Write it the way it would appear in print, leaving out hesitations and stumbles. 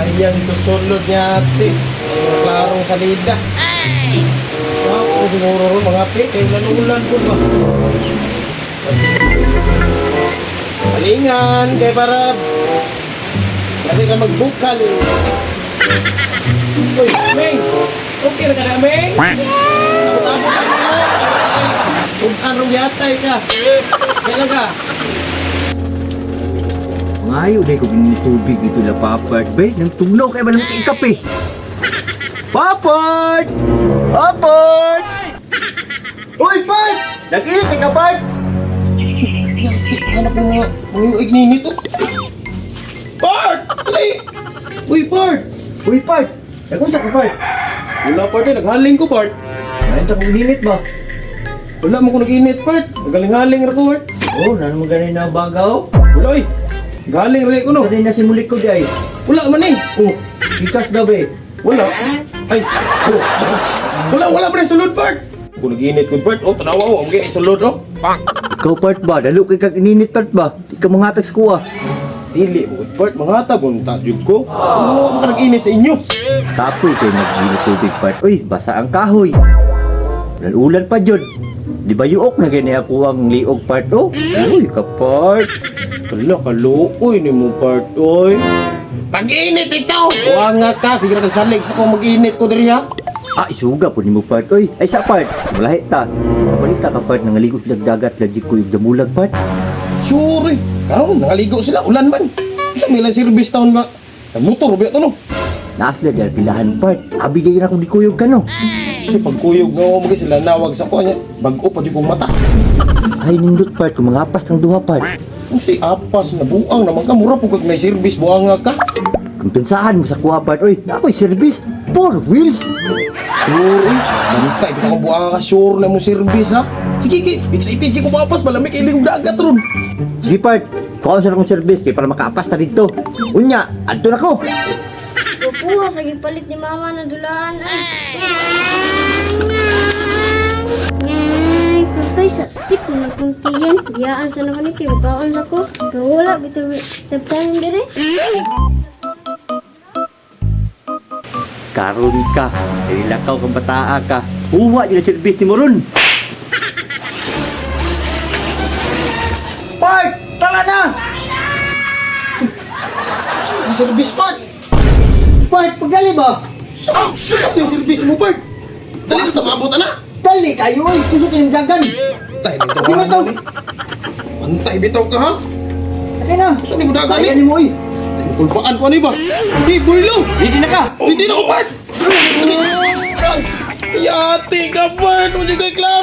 Sayang ito sulod niya ate. Ay, klarong salida. Ay! Ako siguro ron mga ate. Kaya ulan-ulan po ba? Palingan kay para dali ka magbukal. Uy, Meng! Okay na ka na, Meng? Tapos-tapos ka na. Kung anong yatay ka. Kailan ka? Ngayo dahil ko binili tubig dito la papart be. Nang tugnaw kay ba nang ikap eh. Papart! Papart! Uy, Part! Nag-init ka, Part! Yati, hanap yung mga uig nito. Part! Dali! Uy, Part! Uy, Part! Nagunsa ka, Part? Wala, Part eh. Naghaling ko, Part. Ngayon ta kong init ba? Wala mo ko nag-init, Part. Nagaling-haling ra ko, Part. Oh, nano mo ganun na bagaw? Wala, eh. Galing ra ko, no. Ganun na simulit ko di ay. Wala man eh. Oh, ikas daw be. Wala. Ay, oh. Wala, wala pa rin sulod, Part. Kung nag-init ko, Part. Oh, tanawa, oh. Ang gini, sulod, oh. Ikaw, Part ba? Dalo kay kag ininit, Part ba? Di ka mangatag sa kuha. Dili mo, Part. Mga tag, jud ko. Ano ka nag-init sa inyo? Kapoy kay nag-init tubig, Part. Uy, basa ang kahoy. Ulan-ulan pa jud. Di ba yuok na gani ako ang liog, Part? Oh, uy, ka, Part. Kala, kaluoy ni mo, Part, oy. Pag-init ito! Huwag nga ka. Sige na nagsalig sa kung mag-init ko diri, ha? Ah, isuga po ni mo, Part. Uy, ay sa part. Malahi ta. Balita ka, Part, nangaligo sila dagat, lagi ko yung damulag, Part. Sure, eh. Karon, nangaligo sila. Ulan man. Sa may lang service town nga. Nagmotor, ba ito, no? Naas sila dahil pilahan, Part. Abi kayo na kung di kuyog ka, no? Kasi pagkuyog nga mo sila nawag sa kuha niya. Bago pa dyan kong mata. Ay, nindot, Part. Kung mangapas ng duha, Part. Kung si apas na buang naman ka, mura po kag may service buang nga ka. Kumpensahan mo sa kuha, Part. Uy, na ako'y service. Four wheels. Sure, eh. Bantay, bitaw kang buang ka, sure na mo service, ha? Sige, ki, excited ki ko papas, malamig kay iling dagat ron. Sige, Part. Kuha sa akong service kay para makaapas na dito. Unya, adto na ko. Kukuha sa gipalit ni mama na dulaan ay. Ngay, kutoy sa stick mo nagpuntiyan. Biyaan sa naman ni kay mukaon sa ko. Pero wala bitaw tabtanan dire. Karon ka. Ilakaw kang bataa ka. Uwa, di na service ni mo ron. Part! Tara na! Ang service part! Part, pagdali ba? Saan? Saan yung service mo, part? Dali na, tumabot na! Dali kayo oy, kusog kayong dagan. Tay, bitaw Di ba ka to? eh. Antay, bitaw ka, ha? Okay na. Saan yung dagan, Kaya eh? ni mo oy. Kulpaan ko ano ba? Hindi, burlo! Ready na ka. Hindi na ko, part! Yati ka, part! Hindi kay klaro!